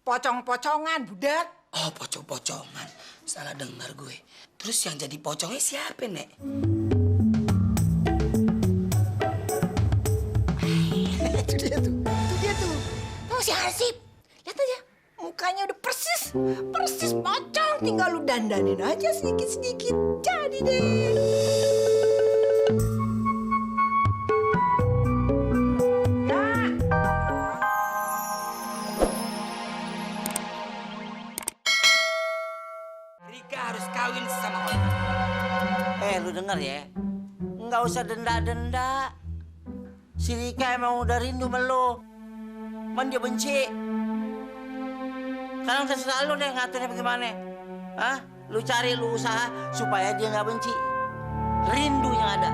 Pocong-pocongan, budak. Oh, pocong-pocongan. Salah dengar gue. Terus yang jadi pocongnya siapa, Nek? Itu dia tuh. Tahu si Hansip? Lihat aja. Mukanya udah persis pocong. Tinggal lu dandanin aja sedikit-sedikit. Jadi deh. Rika harus kawin sama Olga. Lu denger ya, nggak usah denda-denda. Si Rika emang udah rindu sama lu. Man dia benci. Sekarang terserah lu deh ngaturnya bagaimana. Hah? Lu cari, lu usaha supaya dia nggak benci. Rindu yang ada.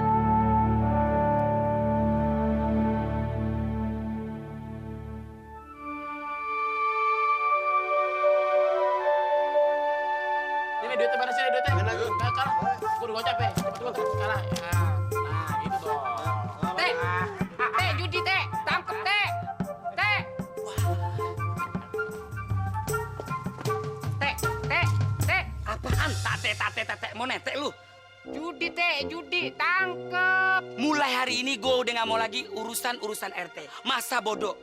Ini duitnya mana sih duitnya? Sekarang, gue udah gocap ya. Cepet sekarang. Nah, gitu dong. Teh, judi teh, tangkep teh. Teh. Apaan? Tate. Mau netek lu? Judi, tangkep. Mulai hari ini gue udah gak mau lagi urusan RT. Masa bodoh.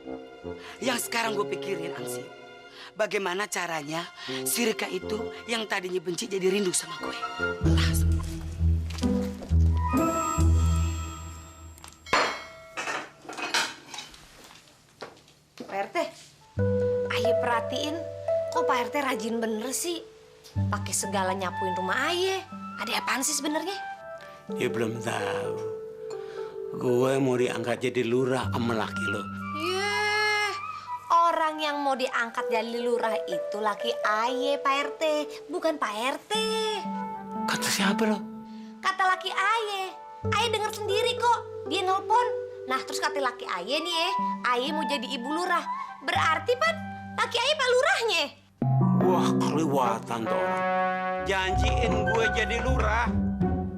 Yang sekarang gue pikirin, Angsi. Bagaimana caranya si Rika itu yang tadinya benci jadi rindu sama gue. Entah. Pak RT, Aye perhatiin, kok Pak RT rajin bener sih? Pakai segala nyapuin rumah Aye. Ada apaan sih sebenarnya? Ya belum tahu. Gue mau diangkat jadi lurah sama laki lo. Yeh, orang yang mau diangkat jadi lurah itu laki Aye, Pak RT, bukan Pak RT. Kata siapa lo? Kata laki Aye. Aye denger sendiri kok, dia nelpon. Nah, terus kata laki Aye nih Aye mau jadi ibu lurah. Berarti, Pan, laki Aye Pak Lurahnya. Wah, kelewatan tuh orang. Janjiin gue jadi lurah.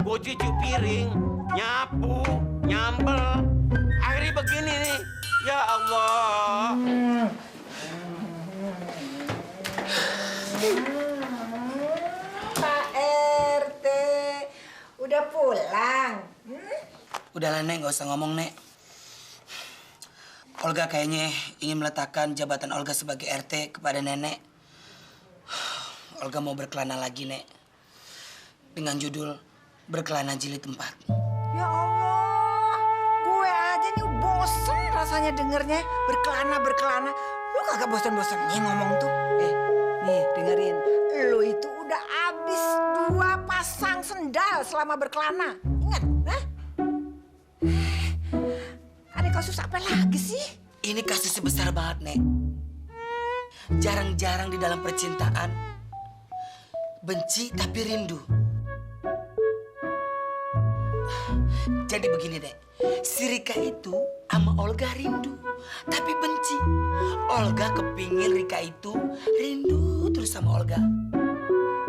Gue cuci piring, nyapu, nyambel. Akhirnya begini nih. Ya Allah. Pak RT, udah pulang? Udahlah, Nek. Gak usah ngomong, Nek. Olga kayaknya ingin meletakkan jabatan Olga sebagai RT kepada Nenek. Olga mau berkelana lagi, Nek. Dengan judul Berkelana Jilid 4. Ya Allah, gue aja nih bosen rasanya dengernya. Berkelana. Lu kagak bosan-bosannya ngomong tuh? Nih dengerin. Lu itu udah abis 2 pasang sendal selama berkelana. Ingat, hah? Ada kasus apa lagi sih? Ini kasusnya besar banget, Nek. Jarang-jarang di dalam percintaan benci tapi rindu. Jadi begini, Nek. Si Rika itu sama Olga rindu, tapi benci. Olga kepingin Rika itu rindu terus sama Olga.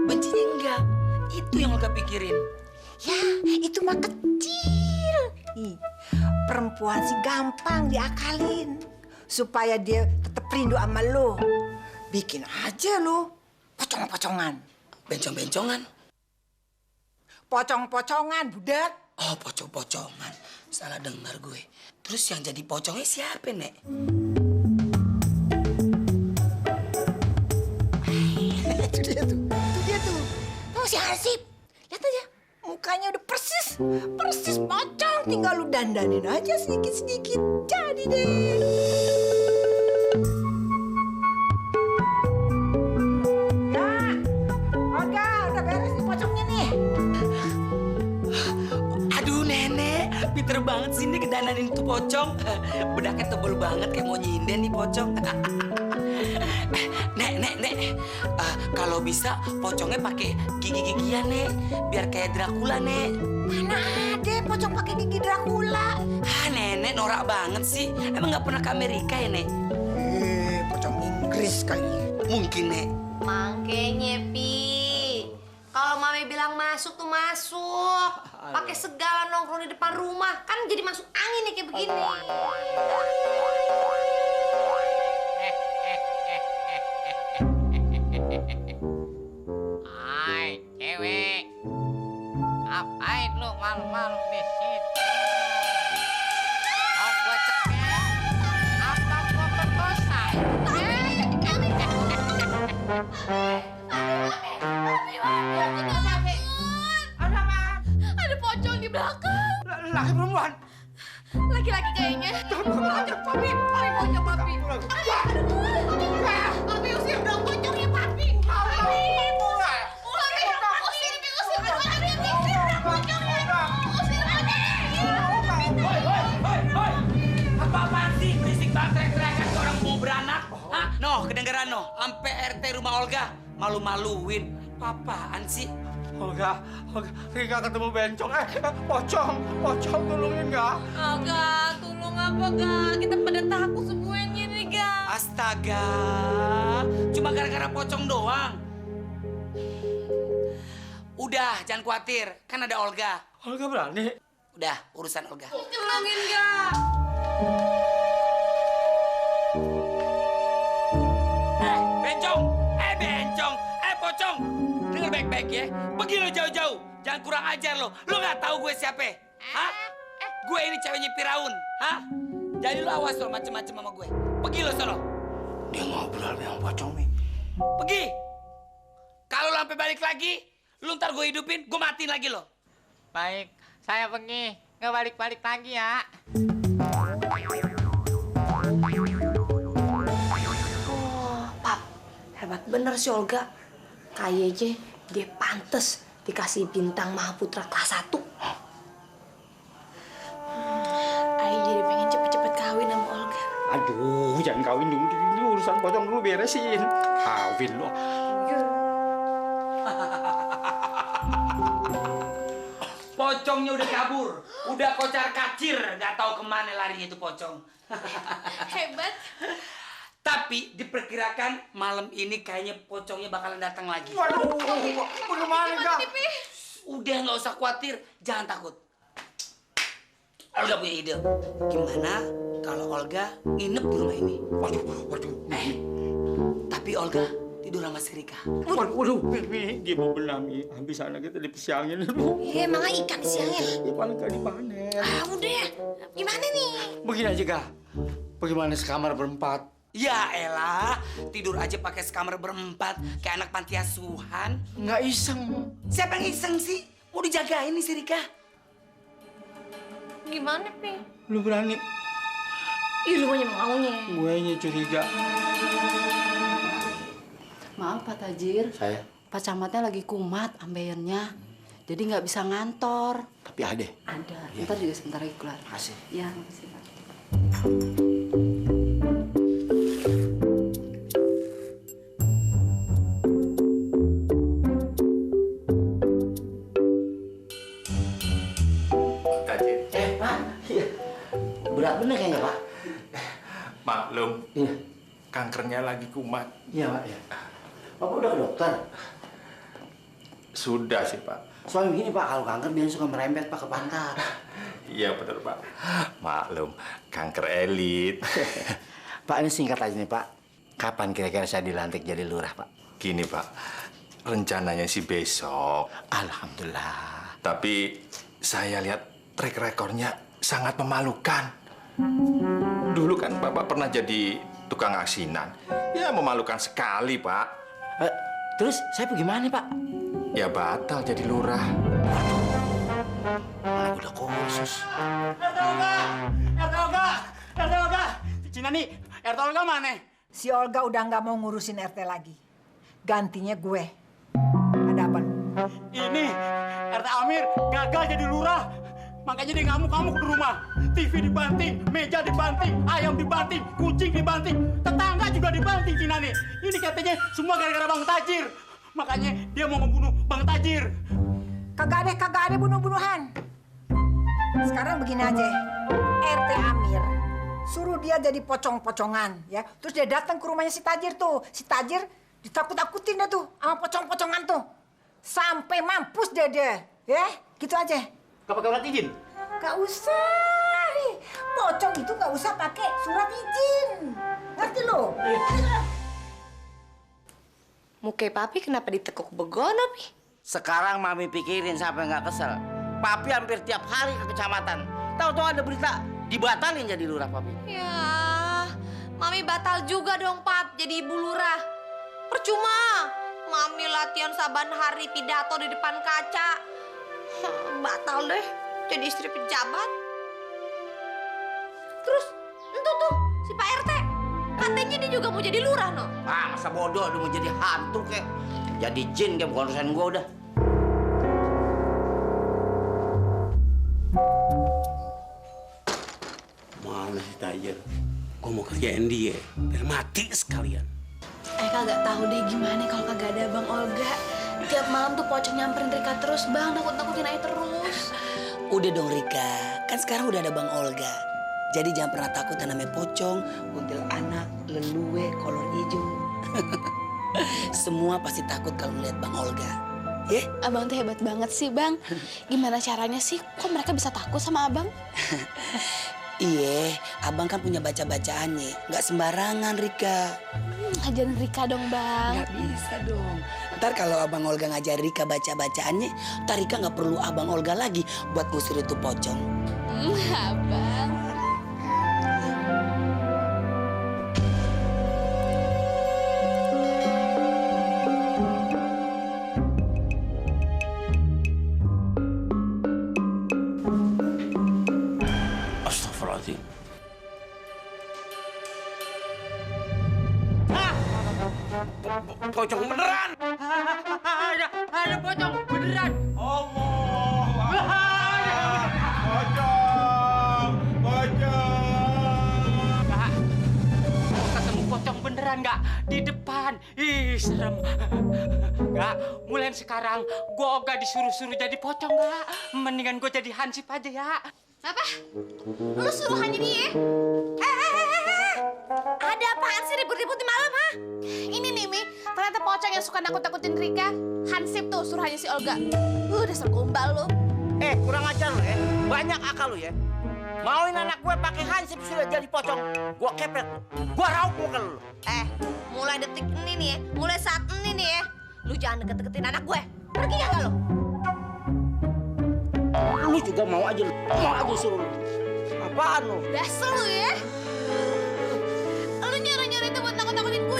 Bencinya enggak. Itu yang Olga pikirin. Ya, itu mah kecil. Perempuan sih gampang diakalin. Supaya dia tetap rindu sama lo. Bikin aja lo pocong-pocongan. Bencong-bencongan. Pocong-pocongan, budak. Oh, pocong-pocongan. Salah dengar gue. Terus yang jadi pocongnya siapa, Nek? Itu dia tuh. Tahu si Hansip? Lihat aja. Mukanya udah persis pocong. Tinggal lu dandanin aja sedikit-sedikit. Jadi deh. Olga, udah beres nih pocongnya nih. Aduh, Nenek. Pinter banget sih ini kedananin itu pocong. Bedaknya tebel banget kayak mau nyinden nih pocong. Nek. Kalau bisa pocongnya pakai gigi-gigian, Nek. Biar kayak Dracula, Nek. Mana ada pocong pakai gigi Dracula? Nenek norak banget sih. Emang nggak pernah ke Amerika ya, Nek? Pocong Inggris kayaknya. Mungkin, Nek. Makanya, Pi. Kalau Mami bilang masuk tuh masuk. Pakai segala nongkrong di depan rumah. Kan jadi masuk angin nih kayak begini. Ada apa? Ada pocong di belakang. Laki perempuan. Laki-laki kayaknya. Pocong, papi. Papi, pocong, papi. Papi, usir dong pocongnya, papi. Papi, usir. Usir, usir pocongnya. Usir pocongnya. Usir pocongnya. Apa-apaan sih? Berisik banget teriak-teriakan ke orang mau beranak. Hah? Noh, kedengeran noh. Sampai RT rumah Olga. Malu-maluin. Apaan sih? Olga, Rika ketemu bencong. Pocong tolongin Ga. Agak, tolong apa, Gak? Kita pada takut semuanya nih, Gak. Astaga. Cuma gara-gara pocong doang. Udah, jangan khawatir. Kan ada Olga. Olga berani. Udah, urusan Olga. Tenangin, Gak. Bencong. Pocong. Dengar baik-baik ya. Pergi lo jauh-jauh. Jangan kurang ajar lo. Lo nggak tahu gue siapa? Hah? Gue ini ceweknya Firaun. Hah? Jadi lo awas lo macem-macem sama gue. Pergi lo sono. Dia ngobrol sama pocong nih. Pergi. Kalau lo sampai balik lagi, lo ntar gue hidupin, gue matiin lagi lo. Baik, saya pergi. Nggak balik-balik lagi ya. Oh, Pap, hebat bener si Olga. Kayaknya dia pantes dikasih bintang Mahaputra kelas 1. Ayah jadi pengen cepet-cepet kawin sama Olga. Aduh, jangan kawin dulu. Ini urusan pocong dulu beresin. Kawin lo. Pocongnya udah kabur, udah kocar kacir, nggak tahu kemana larinya itu pocong. Hebat. Tapi diperkirakan malam ini kayaknya pocongnya bakalan datang lagi. Waduh, bagaimana Ga? Udah nggak usah khawatir, jangan takut. Olga punya ide. Gimana kalau Olga nginep di rumah ini? Waduh. Tapi Olga tidur sama si Rika. Waduh, Mi, dia mau berenang, Mi. Habis anak kita dipesiangin. Iya, emang ikan siangnya. Ya paling gak dipanen. Udah. Gimana nih? Begini aja, Ga. Bagaimana sekamar berempat? Ya elah, tidur aja pakai sekamar berempat kayak anak panti asuhan. Nggak iseng. Siapa yang iseng sih? Mau dijagain nih si Rika. Gimana, Pi? Lu berani? Ih, lu maunya. Gue curiga. Maaf Pak Tajir, Saya? Pak Camatnya lagi kumat ambeiernya. Jadi nggak bisa ngantor. Tapi ada. Ada, ntar juga sebentar lagi keluar. Makasih. Ya, makasih Pak. Pak. Iya. Berat bener kayaknya, Pak. Maklum, Iya. kankernya lagi kumat. Iya, Pak. Ya. Bapak udah ke dokter? Sudah sih, Pak. Soalnya begini, Pak. Kalau kanker biasanya suka merembet, Pak, ke pantat. Iya, benar, Pak. Maklum, kanker elit. Pak, ini singkat aja nih, Pak. Kapan kira-kira saya dilantik jadi lurah, Pak? Gini, Pak. Rencananya sih besok. Alhamdulillah. Tapi saya lihat track rekornya sangat memalukan. Dulu kan Bapak pernah jadi tukang asinan. Ya, memalukan sekali, Pak. Terus saya gimana, Pak? Ya batal jadi lurah. Malah udah kursus. RT Olga! Cina nih, RT Olga mana? Si Olga udah nggak mau ngurusin RT lagi. Gantinya gue. Ada apa? Ini, RT Amir gagal jadi lurah. Makanya dia ngamuk-ngamuk di rumah. TV dibanting, meja dibanting, ayam dibanting, kucing dibanting, tetangga juga dibanting Cina nih. Ini katanya semua gara-gara Bang Tajir. Makanya dia mau ngebunuh Bang Tajir. Kagak ada bunuh-bunuhan. Sekarang begini aja, RT Amir suruh dia jadi pocong-pocongan, ya. Terus dia datang ke rumahnya si Tajir tuh. Si Tajir ditakut-takutin dah tuh sama pocong-pocongan tuh. Sampai mampus dia, ya. Gitu aja. Gak pakai surat izin? Gak usah. Pocong itu gak usah pakai surat izin. Ngerti lo? Muka papi kenapa ditekuk begono, Pi? Sekarang Mami pikirin sampai nggak kesel. Papi hampir tiap hari ke kecamatan. Tahu-tahu ada berita dibatalin jadi lurah, Papi. Ya, Mami batal juga dong, Pap, jadi ibu lurah. Percuma. Mami latihan saban hari pidato di depan kaca. Batal deh jadi istri pejabat. Terus itu tuh si Pak RT katanya dia juga mau jadi lurah no. Ah, masa bodoh lu mau jadi hantu kayak. Jadi jin kayak bukan urusan gua udah. Mana si Tajer? Gue mau kerjain dia, biar mati sekalian. Kagak tahu deh gimana kalau kagak ada Bang Olga. Tiap malam tuh Pocong nyamperin Rika terus, Bang. Nakut-nakutin Ayah terus. Udah dong Rika, kan sekarang udah ada Bang Olga. Jadi jangan pernah takut yang namanya pocong, kuntil anak, leluwe, kolor hijau. Semua pasti takut kalau melihat Bang Olga. Ya? Abang tuh hebat banget sih, Bang. Gimana caranya sih? Kok mereka bisa takut sama Abang? Iya, abang kan punya baca-bacaannya. Nggak sembarangan, Rika. Ajarin Rika dong, Bang. Nggak bisa dong. Ntar kalau abang Olga ngajar Rika baca-bacaannya, ntar Rika nggak perlu abang Olga lagi buat ngusir itu pocong. Abang. Astagfirullahaladzim. Pocong beneran! Ada pocong beneran. Kak, mau ketemu pocong beneran nggak di depan? Ih, serem. Nggak, mulai sekarang gua gak disuruh-suruh jadi pocong nggak. Mendingan gua jadi hansip aja ya. Apa? Lu suruhannya dia? Ada apaan sih ribut-ribut di malam, ha? Ini nih, Mi. Ternyata pocong yang suka nakut-nakutin Rika. Hansip tuh suruhannya si Olga. Dasar gombal lu. Kurang ajar lu ya. Banyak akal lu ya. Mauin anak gue pakai hansip sudah jadi pocong. Gua kepret lu. Gua raup muka lu. Mulai detik ini nih ya, mulai saat ini nih ya, lu jangan deket-deketin anak gue. Pergi ya lu? Lu juga mau aja lu. Mau aja suruh lu. Apaan lu? Dasar lu ya. Lu nyuruh-nyuruh itu buat nakut-nakutin gue.